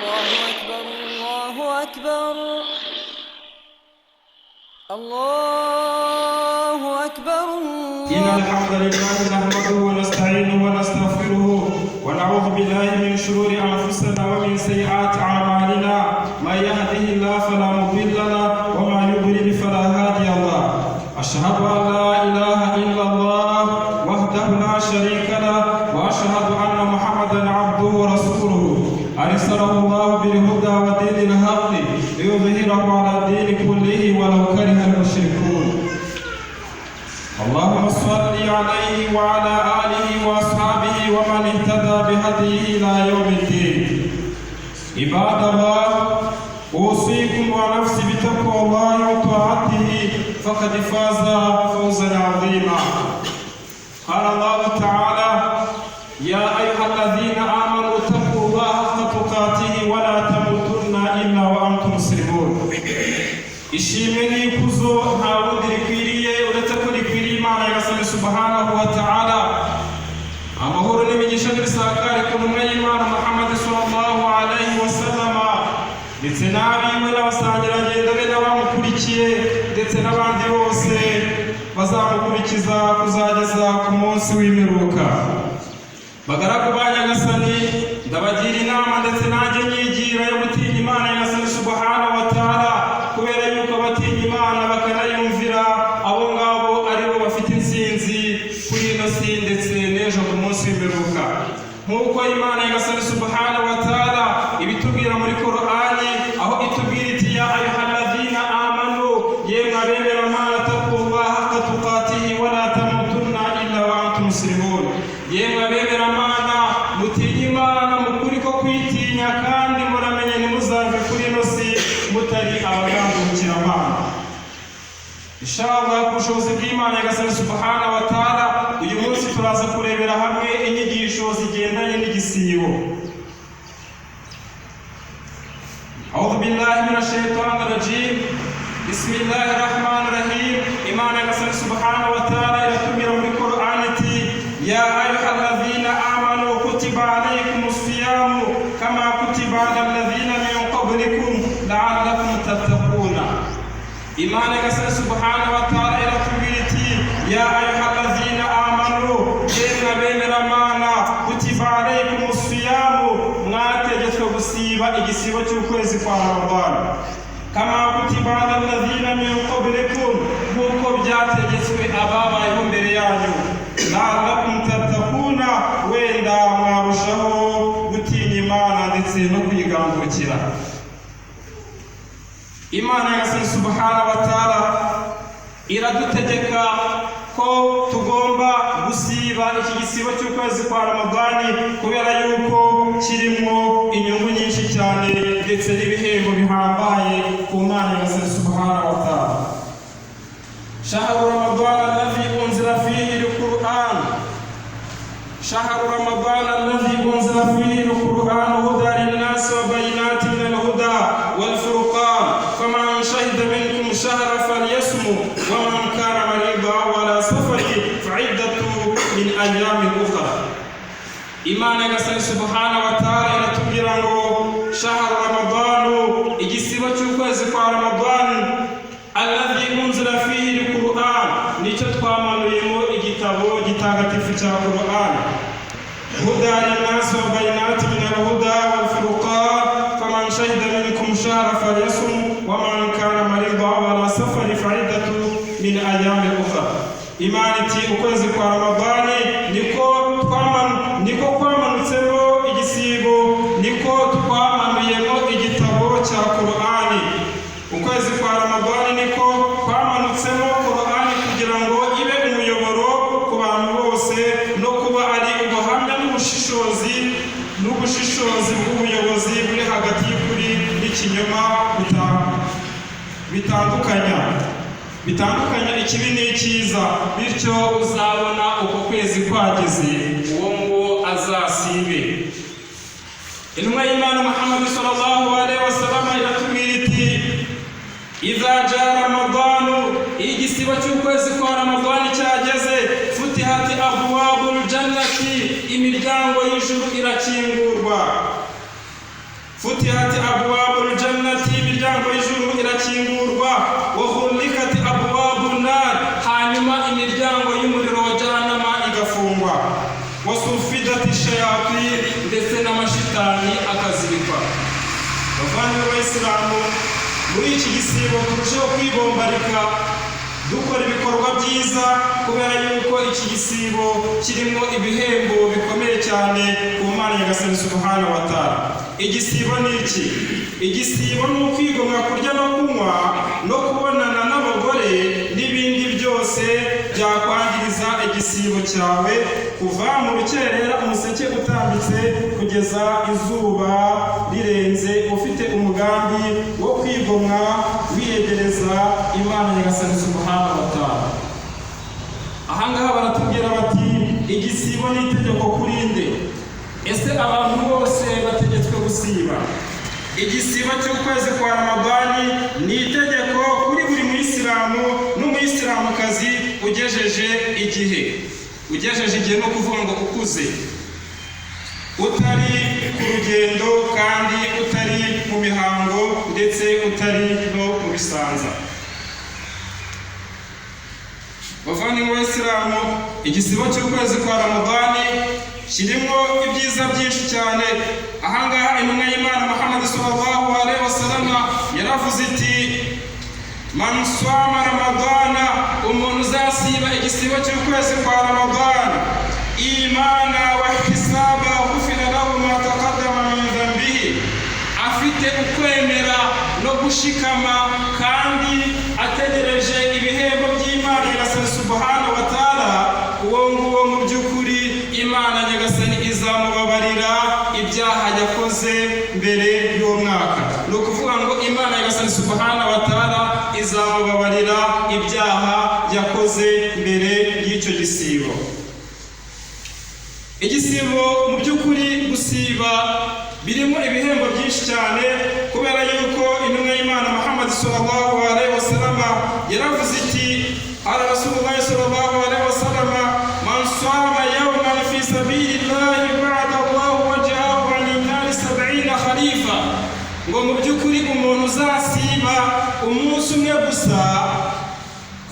الله أكبر، الله أكبر، الله أكبر. إن الحمد لله نحمده ونستعينه ونستغفره ونعوذ بالله من شرور أنفسنا ومن سيئات أعمالنا. من يهده الله فلا مضل له ومن يضلل فلا هادي له. أشهد أن لا إله إلا الله وحده لا شريك له، وأشهد أن محمدا عبده ورسوله، أرسله الله بالهدى ودين الحق ليظهره على الدين كله ولو كره المشركون. اللهم صل عليه وعلى آله وأصحابه ومن اهتدى بهديه إلى يوم الدين. عباد الله، أوصيكم ونفسي بتقوى الله وطاعته، فقد فاز فوزا عظيما. قال الله تعالى: يا أيها الذين آمنوا اتقوا الله حق تقاته ولا تموتن إلا وأنتم مسلمون. Ishimwe n'ikuzo nta wundi rikwiriye uretse ko rikwiriye Imana Nyagasani subhanahu wa ta'ala. Amahoro n'imigisha n'ibisakare ku ntumwa y'Imana Muhammad sallallahu alayhi wa sallama, ndetse n'abiwe n'abasangirangendo be n'abamukurikiye, ndetse n'abandi bose bazamukurikiza kuzageza ku munsi w'imperuka. Bagaragu ba Nyagasani, ndabagira inama ndetse nanjye nyigira yo gutinya Imana Nyagasani subhanahu wa ta'ala, kubera yuko abatinya Imana bakanayumvira, abo ngabo aribo bafite intsinzi kuri ino si ndetse n'ejo ku munsi w'imperuka, nk'uko Imana Nyagasani subhanahu wa ta'ala ibitubwira muri Korani, aho itubwira iti: "Ya ayuhalladhina amanu", yemwe abemera Mana, "taqullaha haqqa tuqatihi wala tamutunna illa wa antum muslimun". Yemwe abemera Mana, mutinye Imana mu kuri ko kwitinya, kandi muramenye ntimuzave kuri ino si mutari abagandukira. Inshallah, ku bushobozi bw'Imana Nyagasani subhanahu wa ta'ala, uyu munsi turaza kurebera hamwe inyigisho zigendanye n'igisibo. أعوذ بالله من الشيطان الرجيم، بسم الله الرحمن الرحيم. Imana Nyagasani subhanahu wa ta'ala iratubwira muri Qur'an iti: "Ya ayuha alladhina amanu kutiba alaykum siyamu kama kutiba ala alladhina min qablikum la'allakum tattaquna". Imana Nyagasani subhanahu wa ta'ala iratubwira iti: "Ya ayuha alladhina amanu", yemwe abemeramana, "kutiba alaykum siyamu", mwategetswe gusiba igisibo cy'ukwezi kwa Ramadani, "kama kutiba ala alladhina min qablikum", nk'uko byategetswe ababayeho mbere yanyu, "la'allakum tattaquna", wenda mwarushaho gutinya Imana ndetse no kuyigandukira. Imana Nyagasani subhanahu wa ta'ala iradutegeka ko tugomba gusiba iki gisibo cy'ukwezi kwa Ramadani, kubera yuko kirimo inyungu nyinshi cyane ndetse n'ibihembo bihambaye ku Mana Nyagasani subhanahu wa ta'ala. شهر رمضان الذي أنزل فيه القرآن، شهر رمضان الذي أنزل فيه القرآن هدى للناس وبينات من الهدى والفرقان، فمن شهد منكم الشهر فليصم، ومن كان مريضا أو على سفر فعدة من أيام أخرى. Imana Nyagasani subhanahu wa ta'ala iratubwira ngo shahar ramadanu, igisibo cy'ukwezi kwa Ramadani, alladhi unzila fihi alquran, nicyo twamanuyemo igitabo gitagatifu cya Quran, huda linnasi wa bayinati min alhuda walfurqan, faman shahida minkum shahra falyasum, waman kana marida aw ala safari fa'iddatu min ayami ukhra. Imana iti ukwezi kwa Ramadani niko kwamanutsemo igisibo, niko twamanuyemo igitabo cya Qur'ani. Ukwezi kwa Ramadani niko kwamanutsemo Qur'ani kugira ngo ibe umuyoboro ku bantu bose, no kuba ari ubuhamya n'ubushishozi bw'ubuyobozi buri hagati y'ukuri n'ikinyoma, bitandukanya ikibi n'icyiza. Bityo uzabona uko kwezi kwageze, uwo nguwo azasibe. Intumwa y'Imana Muhammad sallallahu alaihi wasallam iratubwira iti: "Idha jaa ramadanu", iyo igisibo cy'ukwezi kwa Ramadani cyageze, "futihati abwabul jannati", imiryango y'ijuru irakingurwa. Futihat abwabul jannati, imiryango y'ijuru irakingurwa. Wa ghullikat abwabun nar, hanyuma imiryango y'umuriro wa Jahannama igafungwa. Wa sufidat shayatin, ndetse n'amashitani akazirikwa. Bavandimwe b'Abayisilamu, muri iki gisibo turusheho kwibombarika dukora ibikorwa byiza, kubera yuko iki gisibo kirimo ibihembo bikomeye cyane ku Mana Nyagasani Subhanahu wa Ta'ala. Igisibo ni iki? Igisibo ni ukwigomwa kurya no kunywa no kubonana n'abagore n'ibindi byose byakwangiriza igisibo cyawe, kuva mu rukerera umuseke utambitse kugeza izuba rirenze, ufite umugambi wo kwigomwa wiyegereza Imana Nyagasani Subhanahu wa Ta'ala. Ahangaha baratubwira bati igisibo ni itegeko kuri nde? Ese abantu bose bategetswe gusiba? Igisibo cy'ukwezi kwa Ramadani ni itegeko kuri buri muyisilamu n'umuyisilamukazi ugejeje igihe. Ugejeje igihe no kuvuga ngo ukuze, utari ku rugendo kandi utari mu mihango, ndetse utari no mu bisanza. Bavandimwe b'Abayisilamu, igisibo cy'ukwezi kwa Ramadani kirimo ibyiza byinshi cyane. Ahangaha intumwa y'Imana Muhammad sallallahu alaihi wasallam yaravuze iti: man swama ramadana, umuntu uzasiba igisibo cy'ukwezi kwa Ramadani, imana wa ihtisaba, ghufira lahu ma taqaddama min dhanbihi, afite ukwemera no gushikama kandi ategereje ibihembo by'Imana Nyagasani Subhanahu wa Ta'ala, uwo nguwo mu by'ukuri Imana Nyagasani izamubabarira ibyaha yakoze mbere y'uwo mwaka. Ni ukuvuga ngo Imana Nyagasani Subhanahu wa Ta'ala izamubabarira ibyaha yakoze mbere y'icyo gisibo. Igisibo mu by'ukuri, gusiba birimo ibihembo byinshi cyane, kubera yuko intumwa y'Imana Muhammad sallallahu alaihi wasallam yaravuze iti: ala Rasulullah sallallahu alaihi wasallam, man sama yawman fi sabilillahi ba'ada Allahu wajhahu 'anil nari 70 kharifa, ngo mu by'ukuri umuntu uzasiba umunsi umwe gusa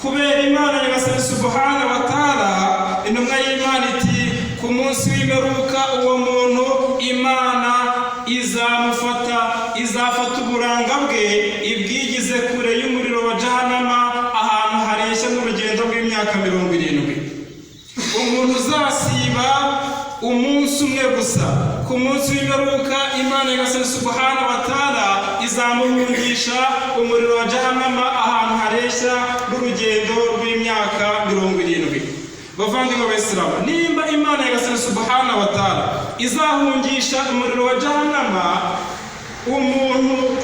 kubera Imana Nyagasani Subhanahu wa Ta'ala, intumwa y'Imana iti ku munsi w'imperuka uwo muntu Imana izamufata, izafata uburanga bwe ibwigize kure y'umuriro wa Jahannama, ahantu hareshya n'urugendo rw'imyaka 70. Umuntu uzasiba umunsi umwe gusa, ku munsi w'imperuka Imana Nyagasani Subhanahu wa Ta'ala izamuhungisha umuriro wa Jahannama, ahantu hareshya n'urugendo rw'imyaka 70. Bavandimwe b'Abayisilamu, nimba Imana Nyagasani Subhanahu wa Ta'ala izahungisha umuriro wa Jahannama umuntu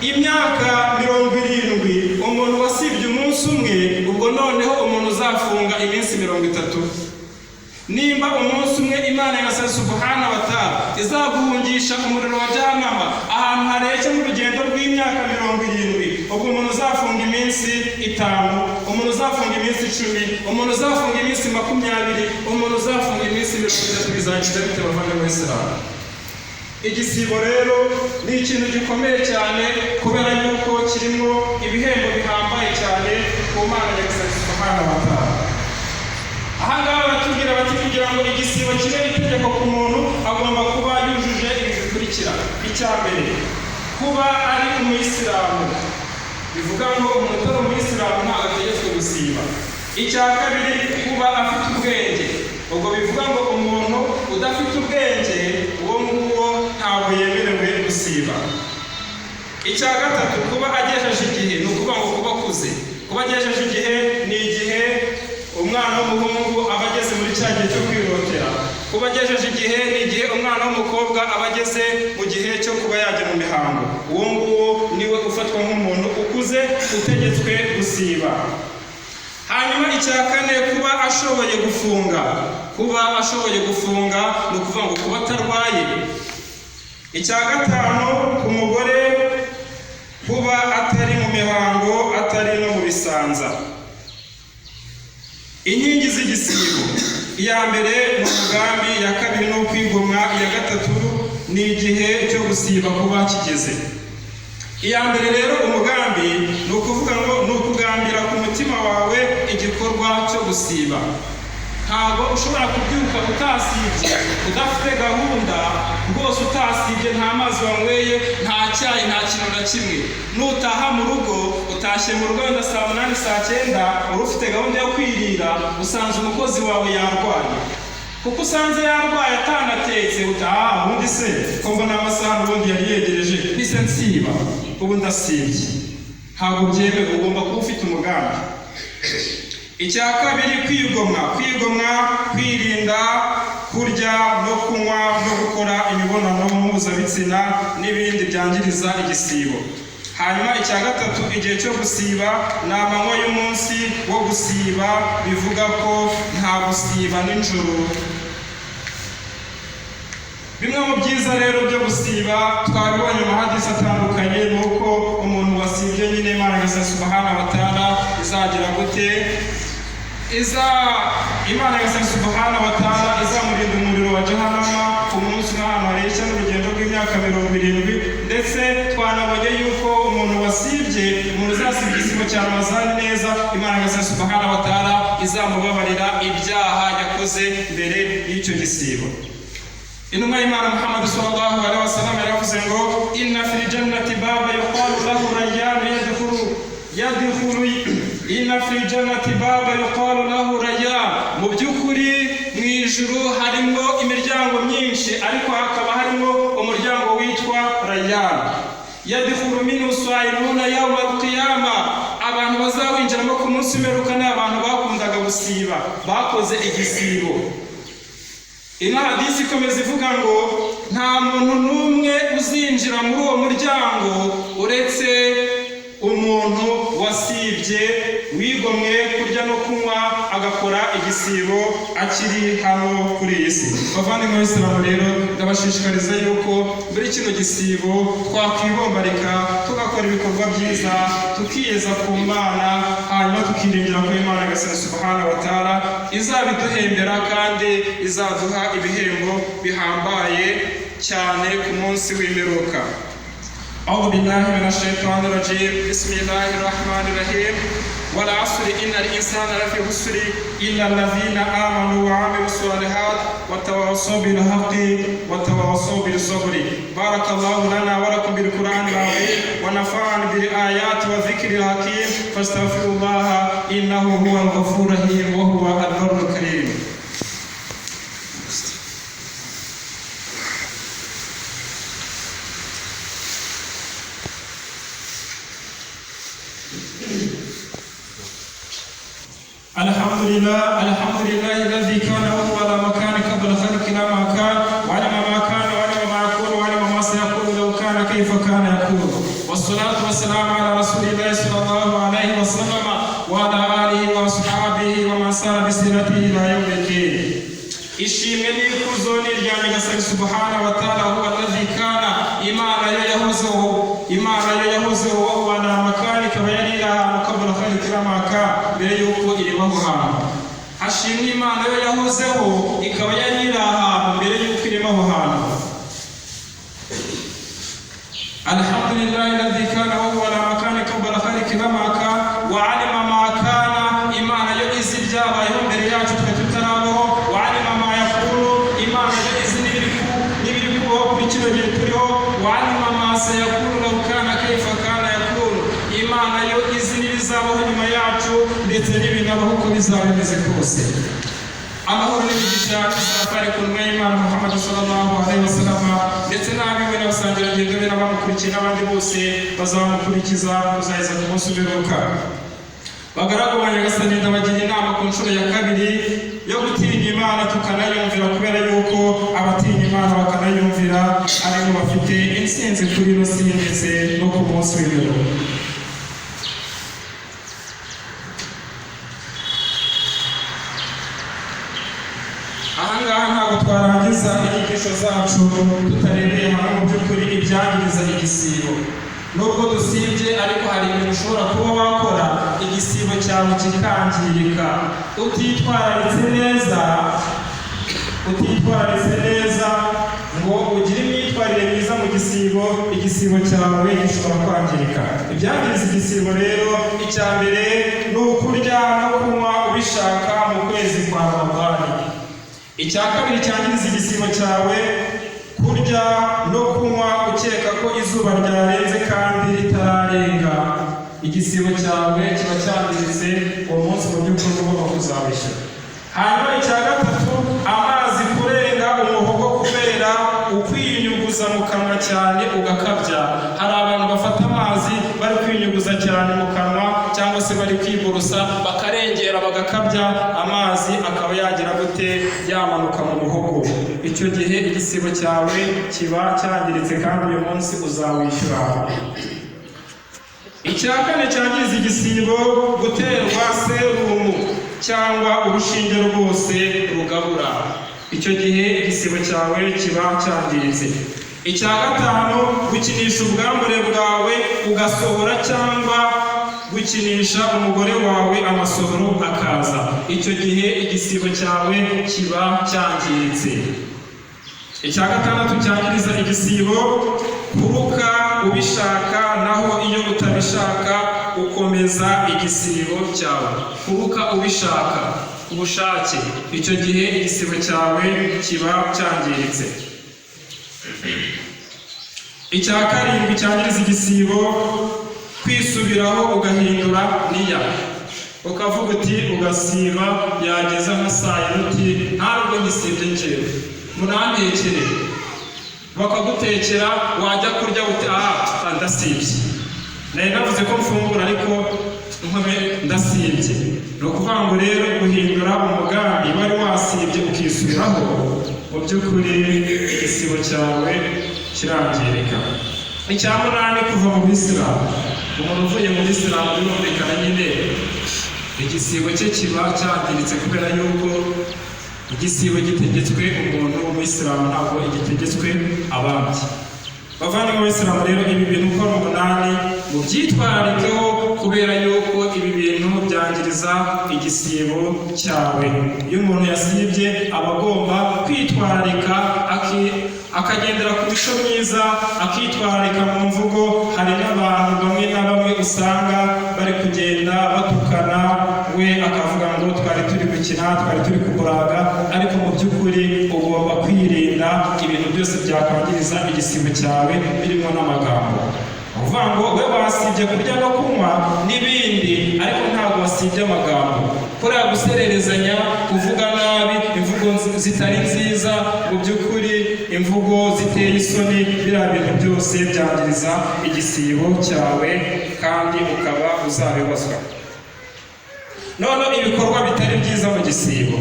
imyaka 70, umuntu wasibye umunsi umwe, ubwo noneho umuntu uzafunga iminsi 30, nimba umunsi umwe Imana Nyagasani Subhanahu wa Ta'ala izaguhungisha umuriro wa Jahannama ahantu hareshya n'urugendo rw'imyaka 70, ubwo umuntu uzafunga iminsi 5, umuntu uzafunga iminsi 10, umuntu uzafunga iminsi 20, umuntu uzafunga iminsi 30, bizagenda bite, bavandimwe b'Isilamu? Igisibo rero ni ikintu gikomeye cyane, kubera yuko kirimo ibihembo bihambaye cyane ku Mana Nyagasani Subhanahu wa Ta'ala. Ahangaha baratubwira bati kugira ngo igisibo kibe itegeko ku muntu, agomba kuba yujuje ibi bikurikira. Icya mbere, kuba ari umuyisilamu, bivuga ngo umuntu utari umuyisilamu ntabwo ategetswe gusiba. Icya kabiri, kuba afite ubwenge, ubwo bivuga ngo umuntu udafite ubwenge, uwo nguwo ntabwo yemerewe gusiba. Icya gatatu, kuba agejeje igihe, ni ukuvuga ngo kuba akuze. Kuba agejeje igihe ni igihe umwana w'umuhungu aba ageze muri cya gihe cyo kwirotera. Kuba agejeje igihe ni igihe umwana w'umukobwa aba ageze mu gihe cyo kuba yajya mu mihango. Uwo nguwo niwe ufatwa nk'umuntu ukuze utegetswe gusiba. Hanyuma icya kane, kuba ashoboye gufunga. Kuba ashoboye gufunga ni ukuvuga ngo kuba atarwaye. Icya gatanu, ku mugore, kuba atari mu mihango, atari no mu bisanza. Inkingi z'igisibo: iya mbere ni umugambi, iya kabiri ni ukwigomwa, iya gatatu ni Ni igihe cyo gusiba kuba kigeze. Iya mbere rero, umugambi, ni ukuvuga ngo ni ukugambira ku mutima wawe igikorwa cyo gusiba. Ntabwo ushobora kubyuka utasibye, udafite gahunda rwose, utasibye, nta mazi wanyweye, nta cyayi, nta kintu na kimwe. Nutaha mu rugo, utashye mu rugo wenda saa 8, saa 9, wari ufite gahunda yo kwirira, usanze umukozi wawe yarwaye. Kuko usanze yarwaye atanatetse, utaha ubundi se ko mbona amasaha n'ubundi yari yegereje, mpise nsiba, ubu ndasibye. Ntabwo byemewe, ugomba kuba ufite umugambi. Icya kabiri, kwigomwa. Kwigomwa, kwirinda kurya no kunywa no gukora imibonano mpuzabitsina n'ibindi byangiriza igisibo. Hanyuma icya gatatu, igihe cyo gusiba ni amanywa y'umunsi wo gusiba, bivuga ko nta gusiba nijoro. Bimwe mu byiza rero byo gusiba twabibonye mu mahadisi atandukanye, ni uko umuntu wasibye nyine, Imana Nyagasani subhana wa taala izagira gute? Iza Imana Nyagasani subhana wa taala izamurinda umuriro wa Jahanama umunsi n'ahantu hareshya n'urugendo rw'imyaka 70. Ndetse twanabonye yuko umuntu wasibye, umuntu uzasibye igisibo cya Ramazani neza, Imana Nyagasani subhana wa taala izamubabarira ibyaha yakoze mbere y'icyo gisibo. Intumwa y'Imana Muhammad sallallahu alaihi wasallam yaravuze ngo: "Inna fil jannati baba yuqalu lahu Rayyan yadkhulu, inna fil jannati baba yuqalu lahu Rayyan." Mu by'ukuri mu ijuru harimo imiryango myinshi, ariko hakaba harimo umuryango witwa Rayyan. Yadkhulu minhu saimuna yawma alqiyama. Abantu bazawinjiramo ku munsi w'imperuka ni abantu bakundaga gusiba, bakoze igisibo. Ino hadisi ikomeza ivuga ngo nta muntu n'umwe uzinjira muri uwo muryango uretse umuntu wasibye, wigomwe kurya no kunywa, agakora igisibo akiri hano kuri iyi si. Bavandimwe b'Isilamu rero, ndabashishikariza yuko muri kino gisibo twakwibombarika, tugakora ibikorwa byiza, tukiyeza ku Mana, hanyuma tukiringira ko Imana Nyagasani subhana wa taala izabiduhembera kandi izaduha ibihembo bihambaye cyane ku munsi w'imperuka. أعوذ بالله من الشيطان الرجيم. بسم الله الرحمن الرحيم. والعصر، إن الإنسان لفي خسر، إلا الذين آمنوا وعملوا الصالحات وتواصوا بالحق وتواصوا بالصبر. بارك الله لنا ولكم بالقرآن العظيم، ونفعنا بالآيات والذكر الحكيم. فاستغفروا الله إنه هو الغفور الرحيم وهو البر الكريم. الحمد لله، الحمد لله الذي كان وهو على مكان قبل خلق لا ما كان، وعلم ما كان، وعلم ما يكون، وعلم ما سيكون لو كان كيف كان يكون. والصلاة والسلام على رسول الله صلى الله عليه وسلم وعلى آله وأصحابه ومن سار بسيرته إلى يوم الدين. Ishimwe n'ikuzo ni irya Nyagasani subhana wa taala. Huwa alladhi kana, Imana yo yahozeho, Imana yo yahozeho. Wa na makani, ikaba yari iri ahantu, qabla khalqi maka, mbere y'uko irema aho hantu. Hashimwe Imana yo yahozeho, ikaba yari iri ahantu mbere y'uko irema aho hantu. الحمد لله الذي كان وهو على مكان قبل خلق ما كان، وعلم ما كان، Imana yo izi ibyabayeho mbere yacu twe tutarabaho. وعلم ما يكون، Imana yo izi n'ibiri kubaho kuri kino gihe turiho. وعلم ما سيكون لو كان كيف كان يكون، Imana yo izi n'ibizabaho nyuma yacu, ndetse n'ibinabaho uko bizaba bimeze kose. Amahoro n'imigisha bizatare ku ntumwa y'Imana Muhammad sallallahu alaihi wasallam, ndetse n'abiwe n'abasangirangendo be n'abamukurikiye n'abandi bose bazamukurikiza kuzageza ku munsi w'imperuka. Bagaragu ba Nyagasani, ndabagira inama ku nshuro ya kabiri yo gutinya Imana tukanayumvira, kubera yuko abatinya Imana bakanayumvira aribo bafite intsinzi kuri ino si ndetse no ku munsi w'imperuka. Ahangaha ntabwo twarangiza inyigisho zacu tutarebeye hamwe mu by'ukuri ibyangiriza igisibo. Nubwo dusibye, ariko hari ibintu ushobora kuba wakora igisibo cyawe kikangirika utitwararitse neza. Utitwararitse neza ngo ugire imyitwarire. gisibo, igisibo cyawe gishobora kwangirika. Ibyangiriza igisibo rero, icya mbere ni ukurya no kunywa ubishaka mu kwezi kwa Ramadani. Icya kabiri cyangiriza igisibo cyawe, kurya no kunywa ukeka ko izuba ryarenze kandi ritararenga. Igisibo cyawe kiba cyangiritse uwo munsi, mu by'ukuri ugomba kuzawishyura. Hanyuma icya gatatu, amazi kurenga umuhogo kubera ukwiyunyuguza mu kanwa cyane ugakabya. Hari abantu bafata amazi bari kwiyunyuguza cyane mu kanwa, cyangwa se bari kwiborosa bakarengera bagakabya, amazi akaba yagira gute? Yamanuka mu muhogo. Icyo gihe igisibo cyawe kiba cyangiritse kandi uyu munsi uzawishyura. Icya kane cyangiza igisibo, guterwa serumu cyangwa urushinge rwose rugabura. Icyo gihe igisibo cyawe kiba cyangiritse. Icya gatanu, gukinisha ubwambure bwawe ugasohora, cyangwa gukinisha umugore wawe amasohoro akaza. Icyo gihe igisibo cyawe kiba cyangiritse. Icya gatandatu cyangiriza igisibo, kuruka ubishaka, naho iyo utabishaka ukomeza igisibo cyawe. Kuruka ubishaka, ubushake, icyo gihe igisibo cyawe kiba cyangiritse. Icya karindwi cyangiriza igisibo, kwisubiraho ugahindura niya, ukavuga uti, ugasiba, yageza nka saa yine uti: "Ntabwo ngisibye njyewe, munantekere." Bakagutekera, wajya kurya uti: "Ah, ndasibye, nari navuze ko mfungura ariko nkome ndasibye." Ni ukuvuga ngo rero guhindura umugambi wari wasibye ukisubiraho, mu by'ukuri igisibo cyawe kirangirika. Icya munani, kuva mu bisilamu. Umuntu uvuye mu bisilamu, birumvikana nyine igisibo cye kiba cyangiritse, kubera yuko igisibo gitegetswe umuntu w'umuyisilamu, ntabwo gitegetswe abandi. Bavandimwe b'Abisilamu rero, ibi bintu uko ari umunani mubyitwararikeho, kubera yuko ibi bintu byangiriza igisibo cyawe. Iyo umuntu yasibye aba agomba kwitwararika, akagendera ku mico myiza, akitwararika mu mvugo. Hari n'abantu bamwe na bamwe usanga bari kugenda batukana, we akavuga ngo twari turi gukina, twari turi kuburaga, ariko mu by'ukuri ugomba kwirinda ibintu byose byakwangiriza igisibo cyawe, birimo n'amagambo. Uvuga ngo we wasibye kurya no kunywa n'ibindi, ariko ntabwo wasibye amagambo. Kuriya gusererezanya, kuvuga nabi, imvugo zitari nziza, mu by'ukuri imvugo ziteye isoni, biriya bintu byose byangiriza igisibo cyawe kandi ukaba uzabibazwa. Noneho ibikorwa bitari byiza mu gisibo,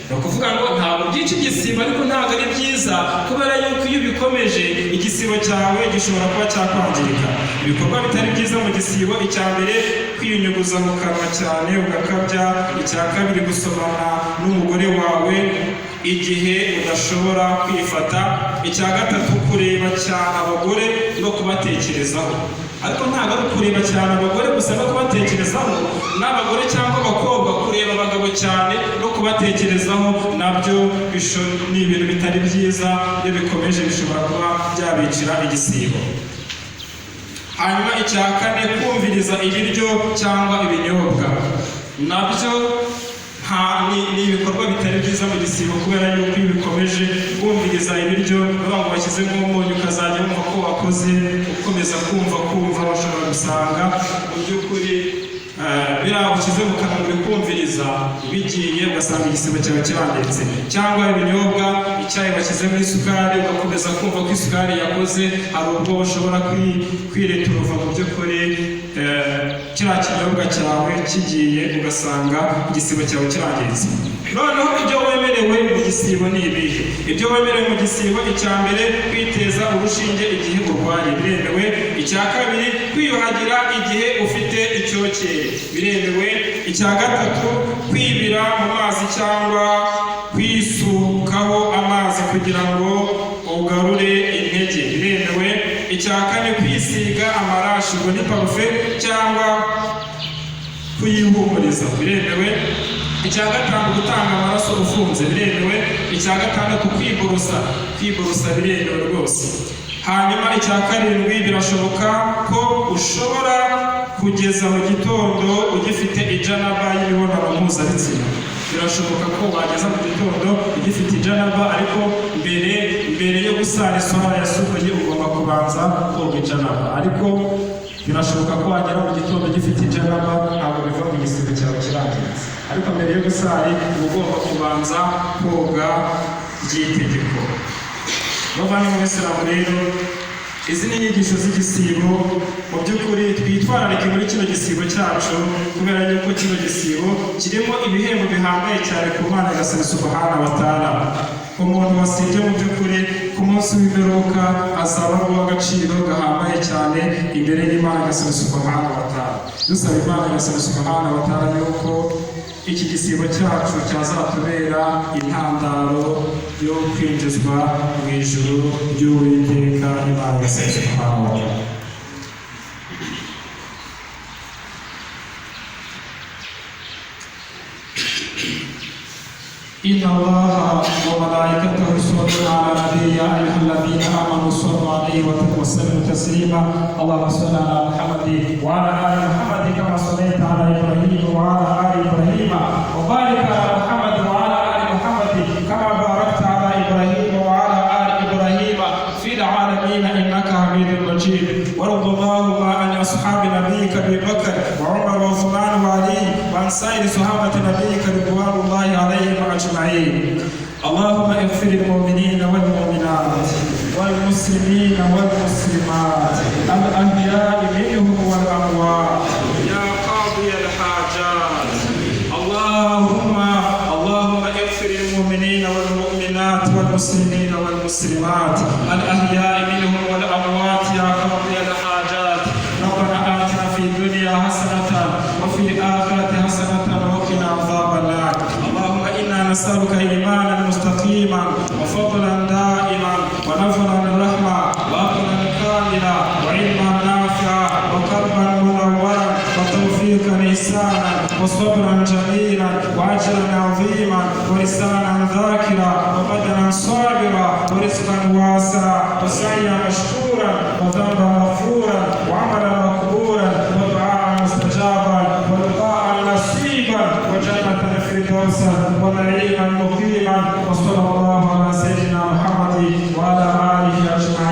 ni ukuvuga ngo ntabwo byica igisibo, ariko ntabwo ari byiza, kubera yuko iyo ubikomeje igisibo cyawe gishobora kuba cyakwangirika. Ibikorwa bitari byiza mu gisibo, icya mbere, kwiyunyuguza mu kanwa cyane ugakabya. Icya kabiri, gusomana n'umugore wawe igihe udashobora kwifata. Icya gatatu, kureba cyane abagore no kubatekerezaho. Ariko ntabwo ari ukureba cyane abagore gusa no kubatekerezaho, n'abagore cyangwa abakobwa kureba abagabo cyane no kubatekerezaho nabyo ni ibintu bitari byiza. Iyo bikomeje bishobora kuba byabicira igisibo. Hanyuma icya kane, kumviriza ibiryo cyangwa ibinyobwa, nabyo ni ibikorwa bitari byiza mu gisibo, kubera yuko iyo ubikomeje kumviriza ibiryo, bavuga ngo bashyizemo umunyu, ukazajya wumva ko wakoze, ukomeza kumva, ushobora gusanga mu by'ukuri biriya ushyize mu kanwa uri kumviriza bigiye, ugasanga igisibo cyawe kirangiritse. Cyangwa ibinyobwa, icyayi bashyizemo isukari, ugakomeza kumva ko isukari yakoze, hari ubwo ushobora kwireturuva mu by'ukuri kiriya kinyobwa cyawe kigiye, ugasanga igisibo cyawe kirangiritse. Noneho ibyo wemerewe mu gisibo ni ibihe? Ibyo wemerewe mu gisibo, icya mbere, kwiteza urushinge igihe urwaye, biremewe. Icya kabiri, kwiyuhagira igihe ufite icyokere, biremewe. Icya gatatu, kwibira mu mazi cyangwa kwisukaho amazi kugira ngo ugarure intege, biremewe. Icya kane, kwisiga amarashi, ubwo ni parufe, cyangwa kuyihumuriza, biremewe. Icya gatanu, gutanga amaraso ufunze, biremewe. Icya gatandatu, kwiborosa, kwiborosa biremewe rwose. Hanyuma icya karindwi, birashoboka ko ushobora kugeza mu gitondo ugifite ijanaba y'imibonano mpuzabitsina. Birashoboka ko wageza mu gitondo ugifite ijanaba, ariko mbere yo gusara iswara ya subuhi ugomba kubanza koga ijanaba. Ariko birashoboka ko wagera mu gitondo ugifite ijanaba, ntabwo biva mu gisibo cyawe kirangiritse, ariko mbere yo gusari uba ugomba kubanza koga by'itegeko. Bavandimwe b'Isilamu rero, izi ni inyigisho z'igisibo. Mu by'ukuri twitwararike muri kino gisibo cyacu, kubera yuko kino gisibo kirimo ibihembo bihambaye cyane ku Mana Nyagasani Subhana wa Taala. Umuntu wasibye, mu by'ukuri ku munsi w'imperuka azaba ari uw'agaciro gahambaye cyane imbere y'Imana Nyagasani Subhana wa Taala. Dusaba Imana Nyagasani Subhana wa Taala yuko iki gisibo cyacu cyazatubera intandaro yo kwinjizwa mu ijuru ry'Uwiteka Imana Nyagasani Subhana wa Taala. إن الله وملائكته يصلون على النبي، يا أيها الذين آمنوا صلوا عليه وسلموا تسليما. اللهم صل على محمد وعلى آل محمد كما صليت على إبراهيم وعلى آل إبراهيم، وبارك على محمد وعلى آل محمد كما باركت على إبراهيم وعلى آل إبراهيم في العالمين إنك حميد مجيد. وارض اللهم عن أصحاب نبيك أبي بكر وعمر وعثمان وعلي وعن سائر صحابة نبيك رضوان الله عليهم أجمعين. اللهم اغفر للمؤمنين والمؤمنات والمسلمين والمسلمات الأحياء منهم والأموات يا قاضي الحاجات. اللهم اغفر للمؤمنين والمؤمنات والمسلمين والمسلمات الأحياء منهم والأموات يا قاضي الحاجات. ربنا آتنا في الدنيا حسنة وفي الآخرة حسنة وقنا عذاب النار. اللهم إنا نسألك إيمانا مستقيما وفضلا دائما ونفلا رحمة وعقلا كاملا وعلما نافعا وقلبا منورا وتوفيقا إحسانا وصبرا جميلا وأجرا عظيما ولسانا ذاكرا وبدنا صابرا ورزقا واسعا وسعيا مشكورا وذنبا مغفورا وعملا مقبولا ودعاء مستجابا ولقاء نصيبا وجنة الفردوس ونعيما مقيما. وصلى الله على سيدنا محمد وعلى آله أجمعين.